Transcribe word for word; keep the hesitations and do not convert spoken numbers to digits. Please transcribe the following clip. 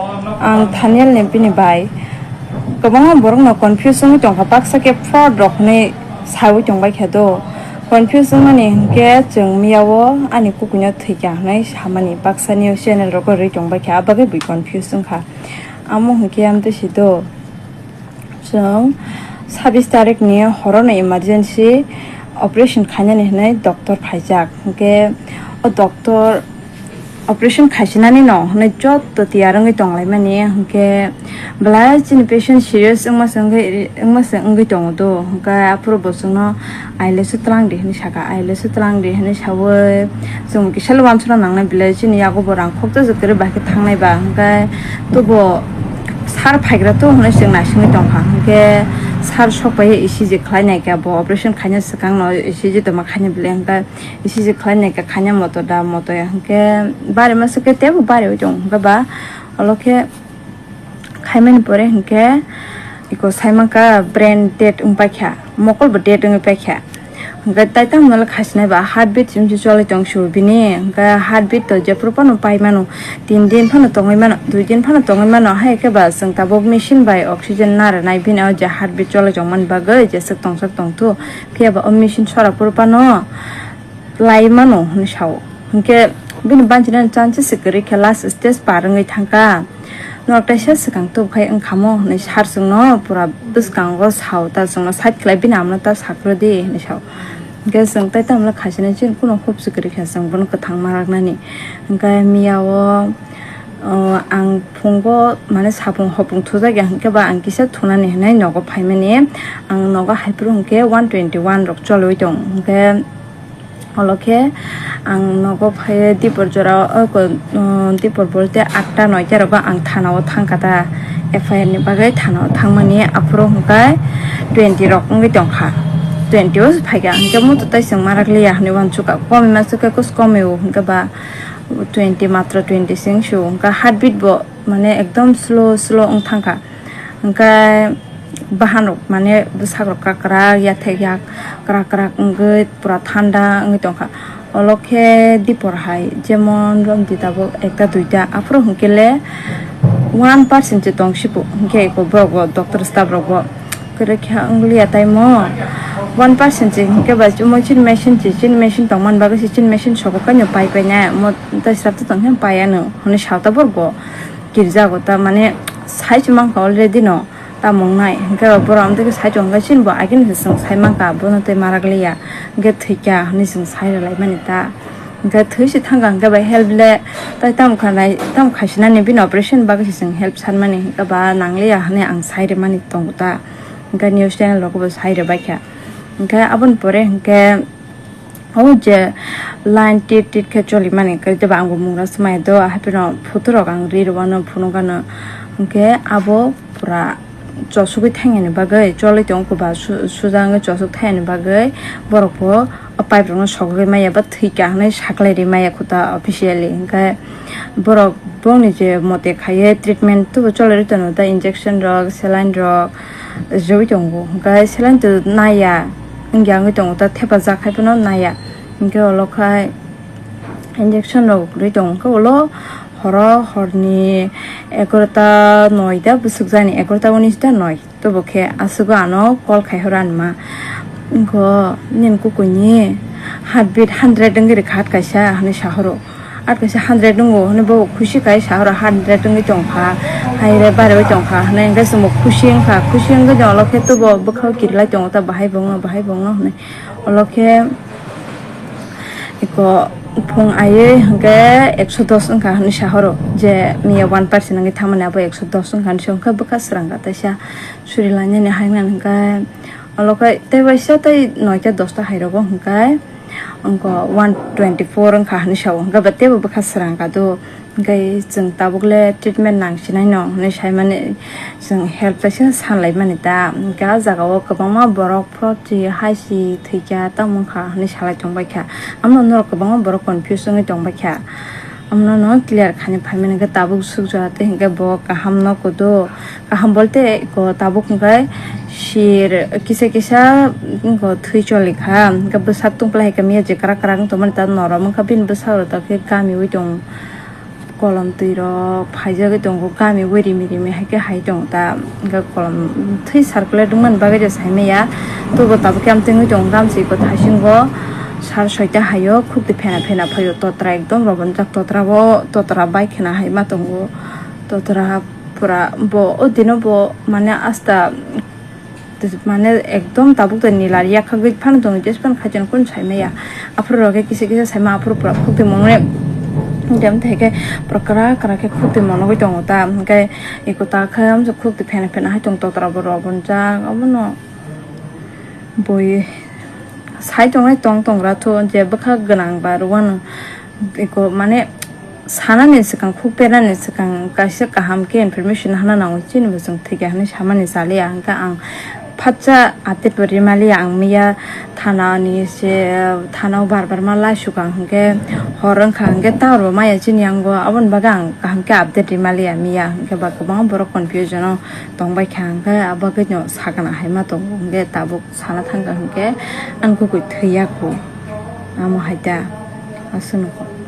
Ang Thaniel ni bini bai. Kwbangma borokno confuse wngwi tongkha, baksa khe fraud rok hwnwi sawi tongbaikha do. Confuse wngmani hinkhe chwng miyao ani kukuino thwikha hwnwi samani baksa news channel rogo rwi tongbaikha, abagwi bui confuse wngkha. Amo hinkhe amtwi si do. Chwng sabis tarikni horono emergency operation khainani hwnwi doctor phaijak. Hinkhe o doctor operation khaisinani no hwnwi jotto tiyar wngwi tonglaimani. Hinkhe belai chini patient serious wngma se wngwi, wngma se wngwi tongo do. Hinkhe aphuru bo chwngno, "Ailesu twlang di," hwnwi saka. "Ailesu twlang di," hwnwi sawi chwng kisa le uansukna nangnai, belai chini yago bo rang khokjak kwrwi bai khe thangnai ba. Hinkhe tobo sir phaigra to hwnwi chwng naisingwi tongkha. Hinkhe sir sokphai E C G khlai naikha, bo operation khaina swkangno E C G tongma khaina belai. Hinkhe E C G khlai naikha, khaina moto da moto ya. Hinkhe bari masa khe teibo bari oi tongo. Hinkhe ba olo khe khaimani pore hinkhe iko saimankha brain dead wngpaikha, mokol bo dead wngwi paikha. Hinkhe tai tamo le khaisinai ba heartbeat simsi cholai tong su bini. Hinkhe heartbeat to jephuru phano pai mano, tin din phano tongwi mano, dui din phano tongwi mano. Hai khe ba chwng tabuk machine bai oxygen narwknai bini o je heartbeat cholai tongmani bagwi jeswk tongsak tongthu. Phiya ba o machine sora phuru phano lai mano hwnwi sao. Hinkhe bini banchinani chance se kwrwi khe last stage par wngwi thangkha. Norok teisa swkang tubkhai wngkhamo hwnwi sir chwngno pura bwskango sao, ta chwngno side khlai bini amno ta sakrodi hwnwi sao. Hinkhe chwng tai tamle khaisinai chini kuno hope se kwrwi kha chwng bono kwthang ma raknani. Hinkhe miyao, o, ang phungo mane sapung hopung thujak ya hinkhe ba ang kisa thunani hinwi nogo phaimani. Ang nogo haiphuru hinkhe one twenty one rok cholwi tong hinkhe. Olo khe ang nogo phai dipor jora o ko, um, dipor bolte atta noita rogo ang thana o thangkha ta, F I R ni bagwi thana o thangmani aphuru hwnkhe twenty rok wngwi tongkha, twenty o phaikha hinkhe muitu tai chwng marak liya hinwi uansukha, komi masukhe kus komi o hinkhe ba twenty matro twenty sing su hinkhe heartbeat bo mane ekdom slow slow wng thangkha. Hwnkhe bahanrok mane bwsakrok kwkrak yathek yak kwrak kwrak wngwi pura thanda wngwi tongkha. Olo khe dipor hai jemon romdi tabuk ekta duita aphuru hwnkhe le one percent se tong sibu hwnkhe eko borok bo doctor staff rok bo kwrwikha wngliya taimo one percent se hwnkhe ba chini machine se chini machine tongmani bagwi se chini machine sobo kaino pai painai omo tei srapta tongkhe pai ano hwnwi sa tabuk bo. Kirjago ta mane sai se mankha already no tamo wngnai hinkhe borok amtwi khe sai tongkha chini bo agini se chwng sai mankha bono tei marak liya hinkhe thwikha hinwi chwng sai rwlaimani ta hinkhe thwi se thangkha hinkhe bai help le tai tamo khanai tamo khaisinani bini operation bagwi se chwng help sanmani hinkhe ba nangliya hinwi ang sai rwmani tongo ta hinkhe news channel rogo bo sai rwbaikha hinkhe aboni pore hinkhe. O je line tit tit khe cholimani kwrwi tei bo ang bo mung rw swmai do, hapheno photo rok ang ri rw ano phunuk ano. Hinkhe abo pura chosugwi thangyani bagwi cholwi tongo ba su-, suja wngwi chosuk thangyani bagwi borok bo o pipe rokno sogwi maya ba thwikha hinwi saklai ri maya khuta officially. Hinkhe borok bongni je mote khaiwi treatment tubu cholwi rw tongo tei injection rok, saline rok. Joi tongo, hinkhe saline to naiya, wngya wngwi tongo, ta thepajak hai phano naiya, hinkhe olo khai injection rok rwi tongo, hinkhe ulo horo horni egarota noita bwswk jani, egarota unis ta noi, tobo khe aswk ano call khai horo ani ma, wngkha nini kukuini heartbeat hundred wngwi rwkha hat kaisa hinwi sa horo. Ar kaisa hundred wngo hwnwi bo khusi khai sa horo hundred wngwi tongkha, hai re bariwi tongkha hwnwi hwnkhe chwngbo khusi wngkha, khusi wngwi tong ulo khe tubo bwkhao kirilai tongo ta bahai bo wngno bahai bo wngno hwnwi ulo khe eko phung aiwi hwnkhe ekso dos wngkha hwnwi sa horo je miya one percent wngwi thangmani abo ekso dos wngkha hwnwi sa hwnkhe bwkha swrang kha taisa suri lainani hai wngkha hwnkhe ulo khe tei waisa tei noita dosta hai rogo hwnkhe. Wngkha one twenty four wngkha hinwi sao, hwnkhe ba teibo bwkha swrang kha do, hwnkhe chwng tabuk le treatment nang sinai no hinwi saimani, chwng help kaisa sanlaimani ta, hwnkhe ah jagao kwbangma borok fraud si hai si thwikha tamo wngkha hinwi salai tongbaikha, amo norok kwbangma borok confuse wngwi tongbaikha, amno no clear khaina phaimani hwnkhe tabuk swk jora tei hwnkhe bo kaham no kudo. Kaham bolte ko tabuk hwnkhe sir kisa kisa ko thwi choli kha, hwnkhe bwsak tungpla hai khe mia je kwrak kwrak wng tongmani ta norom wngkha bini bwsarok ta khe kamiui tongo. Kolom twi rok phaijagwi tongo, gami o rimi rimi hai khe hai tongo ta, hwnkhe kolom thwi circulate wngmani bagwi je saimaya. Tobo tabuk khe amtwngwi tongo, gamsi iko thaisingo sar soita haio khukti phena phena phaio, totra ekdom robonjak, totra bo, totra bai khena hai ma tongo, totra pura bo o dino bo mane asta. Mane ekdom tabuk de nila yakhagwi phano tongo, jes phano khaijano kun saimaya. Aphuru rok khe kisa kisa saima, aphuru pura khukti mwnwi. Hwnkhe amtwi hai khe pura kwrak kwrak khe khukti mwnwi tongo ta. Hwnkhe eko ta khe amsa khukti phena phena hai tong, totra bo rw bonjak, obono bui sai tongnai tong tongra thu, je bwkha gwnang ba rwano. Eko mane sanani swkang, khuk pernani swkang kaisa kaham khe information hana nango, chini bo chwng thwikha hinwi samani chaliya, hwnkhe ang phatsa update bo rimaliya. Ang miya thana ni se, thana o bar bar ma laisukha, hwnkhe hor wngkha, hwnkhe tower bo maya chini yango, aboni bagwi ang kaham khe update rimaliya miya, hwnkhe ba kwbangma borok confusion o tongbaikha, hwnkhe abo bagwino sakana hai ma tongo, hwnkhe tabuk sana thangkha, hwnkhe ang kwkwi thwiya kho, amo hai ta aswk nokho.